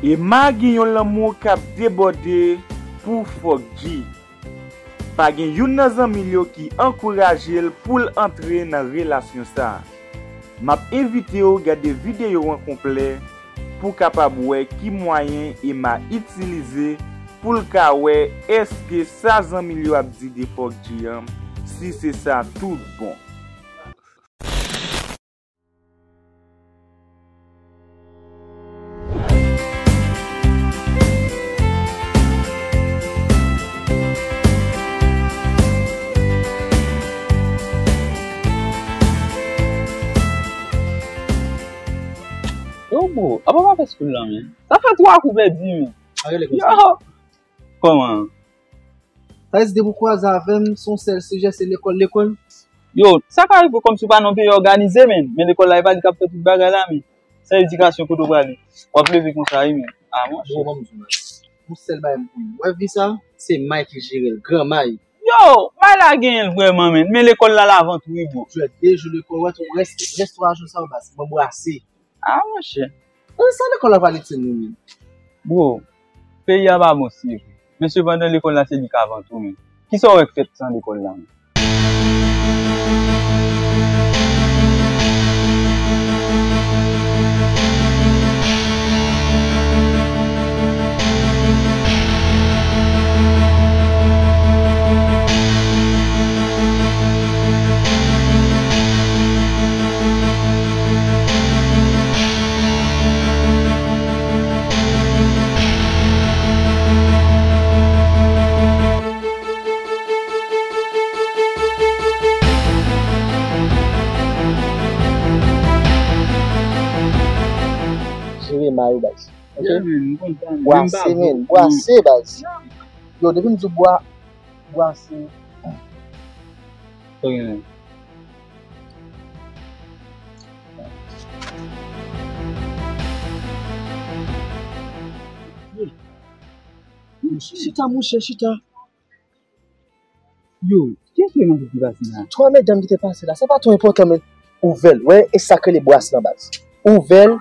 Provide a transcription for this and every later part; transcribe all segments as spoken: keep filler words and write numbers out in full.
Emma gen yon lanmou k ap debòde pou Fòk G. Pa gen youn nan zanmi l yo ki ankouraje l pou l antre nan relasyon sa a. M ap envite w gade videyo an konplè pou w kapab wè ki mwayen Emma itilize pou l ka wè èske sa zanmi l yo ap di de Fòk G an, si se sa tout bon. Yo, bro, apa pa fè school lan, men? Sa fè twa kou pèdi, men. Yo! Kòman? Sa vle di depi w kwaze avè m, se yon sèl sijè, se lekòl, lekòl? Yo, sa ka rive w kòmsi w pa nan yon peyi òganize, men. Men lekòl la, e pa li k ap fè tout bagay la, men. San edikasyon, kote w prale? W ap leve konsa, wi, men. A, monchè. Bon, ban m di w, yon sèl bagay m konnen. W wè vi sa, se may ki jere l, gran may. Yo, may la genyen l vrèman, men. Men lekòl la, l avan tou, wi, bro. Jwèt de jou lekòl, w wè tou, rès, rès twa jou sa yo, baz, m anbrase. A, monchè. Sa lekòl la pral itil nou menm? Bro, peyi a pa bon, se vre. Men sepandan, lekòl la se li k avan tou, men. Kisa w wè k fèt san lekòl la, men? Jere may ou, baz. Ok? Yeah, man, m kontan. Bwase, man. Bwase, baz. Yo, depi m di w bwa, bwase. Ok, man. Chita, monchè, chita. Yo, kiyès menm ki pase la? Twa medam ki te pase la, sa pa twò enpòtan, men ouvè l. Wè, e sa k rele bwas lan, baz. Ouvè l,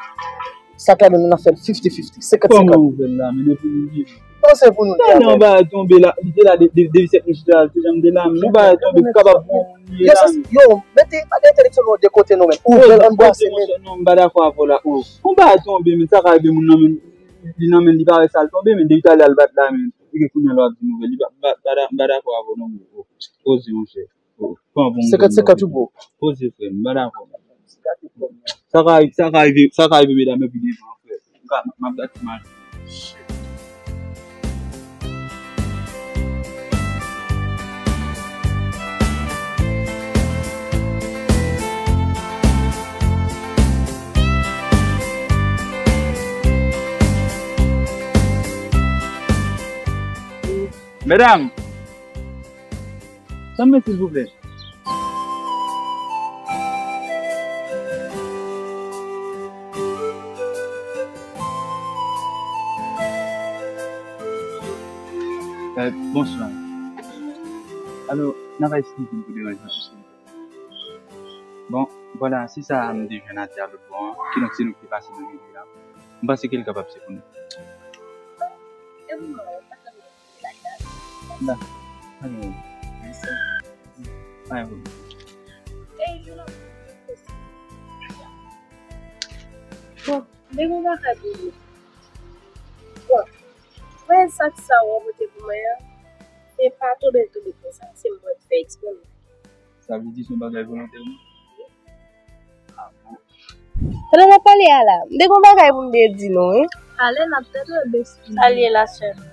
sa k la menm, n ap fè l fifty fifty, senkant senkant. Kòman ouvè l la, men depi nou rive? Non, se pou nou li avè l. Tèlman bagay tonbe la, li te la de, de, depi sèt nou chita la, li te janm te la, men yon bagay tonbe, kapab bon moun li ye la, men. Yo, mete bagay entèleksyon nou de kote nou menm. Ouvè l, ann bwase, men. Non, m pa dakò avè w la, o. Yon bagay tonbe, men sa ka rive moun nan, men li nan men li pa wè sa l tonbe, men depi talè a l bat la, men. Epi kounye a la w ap di nouvèl, li pa, m pa, m pa da-, m pa dakò avè w non, bro. Poze, monchè. Pran pou m. Senkant senkant wi, bro. Poze, frè m, m pa dakò. Sa ka, sa ka rive, sa ka rive medam yo pi devan, frè. M ka, m ap gate mal. Medam, tann mwen silvouplè. Eh, bonswa. Alo, n ap eskize m pou deranjman. Bon, vwala, se sa m te jwenn atè a lòt bò an. Kidonk, se nou ki te pase nan milye a. M panse ke l kapab se pou nou. La. Mèsi. Pa gen pwoblèm. Bon, m te gen yon bagay pou di w. Bon, wè sak sa w pote pou mwen an, se pa tonbe l tonbe konsa, se mwen k fè eksprè m lage. Sa vle di se yon bagay volontè, wi. Ah bon. Pandan n ap pale a la, m te gen yon bagay pou m te di nou, wi. Ale, n ap tande w, besti. Sa l ye la, sè m?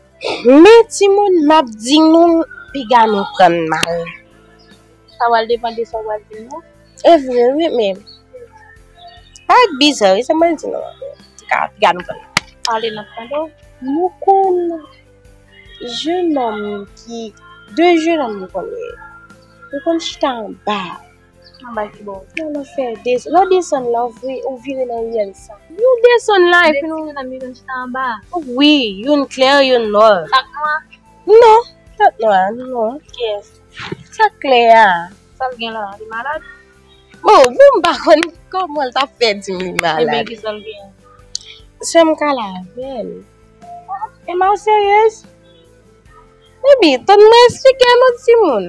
Men timoun, m ap di nou, piga nou pran mal. Sa pral depann de sa w pral di m nan. E vre, wi, men. Bagay bizar, wi, sa mwen di nou. Piga, piga nou pran mal. Ale, n ap tande w. Nou konn jennonm ki, de jennonm nou konn ye. Nou konn chita anba. Anba ki bò? Nan, nan fè desann. Lè w desann la, ou vire, ou vire nan riyèl sa. Nou desann la, epi nou. Desann, nou chita anba. Wi, youn klè, youn nwa. Sa k nwa? Non, sa k nwa, non. Kiyès? Sa k klè a. Sa l gen la, li malad? Oh, bon, m pa konn kòman l t ap fè di m li malad. Ebyen, ki sa l gen? Sè m ka la avè l. Ema, w seryez? Baby, tann mwen eksplike l non timoun.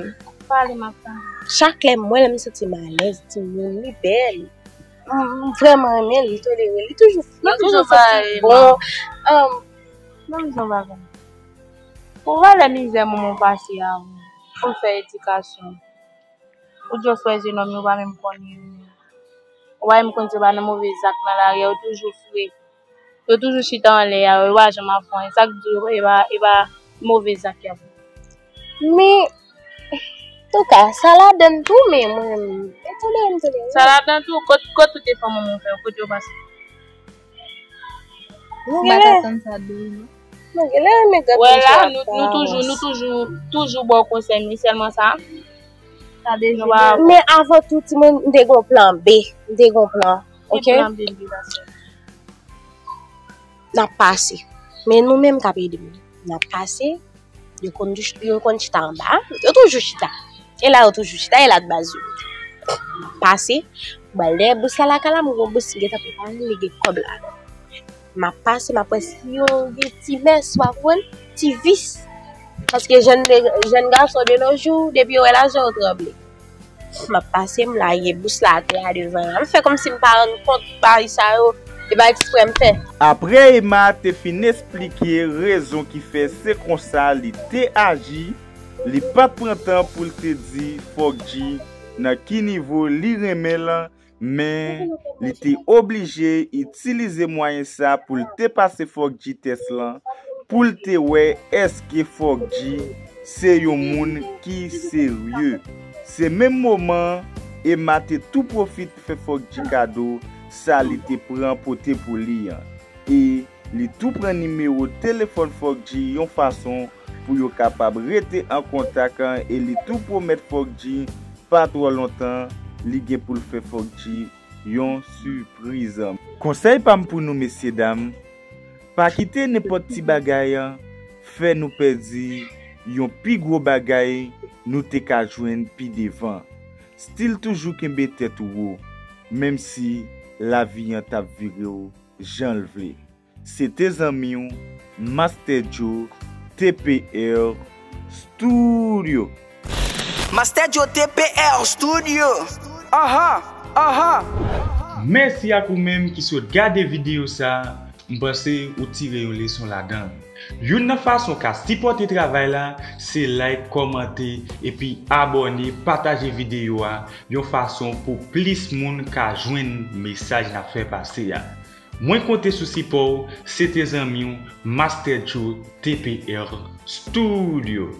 Pale, m ap tande. Chak lè m wè l, m santi m alèz, timoun, li bèl. M, m vrèman renmen l, m tolere l. Li toujou, li toujou santi bon. Ban m di yon bagay. Ou valè mizè manman w pase a, wi. Pou l fè edikasyon. Ou just wè jenòm yo pa menm konn yo. Ou pa menm konn si yo pa nan move zak nan lari a, yo toujou fre. Yo toujou chita anlè a, yo pa janm ap fè anyen. Sa k di yo, e pa, e pa move zak y ap fè. Men, antouka, sa ladann tou, men mwen, m tolere, m tolere. Sa ladann tou, kot, kot ou te fè manman w fè, kote yo pase? Nou genlè, nou genlè renmen gad moun sa ap fè. Wè la, nou, nou toujou, nou toujou, toujou ba w konsèy, men sèlman sa. Sa deja. Men avan tou, timoun, m te gen yon plan B. M te gen yon plan, oke? Ki plan B li pase? N ap pase. Men nou menm k ap ede m, n ap pase. Yo konn, yo konn chita anba. Yo toujou chita. E la yo toujou chita, e la t baz yo. M ap pase. M al dèyè bous la lakay la, m gen yon bous ki gentan prepare, li gen kòb ladan. M ap pase, m ap wè si yo gen ti mès, w ap konprann, ti vis. Paske jèn, jèn gason de nos jours, depi yo wè lajan, yo tranble. M ap pase, m lage bous la atè a devan an. M fè kòmsi m pa rann kont bagay sa yo, e pa eksprè m fè. Apre Emma te fin esplike rezon ki fè se konsa li te aji, li pa t pran tan pou l te di Froggy nan ki nivo li renmen l, men li te oblije itilize mwayen sa pou l te pase Froggy tès lan, pou l te wè èske Froggy se yon moun ki serye. Se menm moman an, Emma te tou pwofit fè Froggy kado sa li te pran pote pou li an. E li tou pran nimewo telefòn Froggy yon fason pou yo kapab rete an kontak an, e li tou pwomèt Froggy pa twò lontan li gen pou l fè Froggy yon sipriz. Konsèy pa m pou nou, mesyedam, pa kite nenpòt ti bagay an fè nou pèdi yon pi gwo bagay nou te ka jwenn pi devan. Still toujou kenbe tèt ou wo, menm si lavi an t ap vire w jan l vle. Se te zanmi w, Master Joe, T P R Studio. Master Joe, T P R Studio. Aha, aha. Mèsi ak ou menm ki sot gade videyo sa a. M panse ou tire yon leson ladan l. Youn nan fason w ka sipòte travay la, se like, kòmante, epi abòne, pataje videyo a, yon fason pou plis moun ka jwenn mesaj n ap fè pase a. Mwen konte sou sipò w, se te zanmi w, Master Joe, T P R Studio.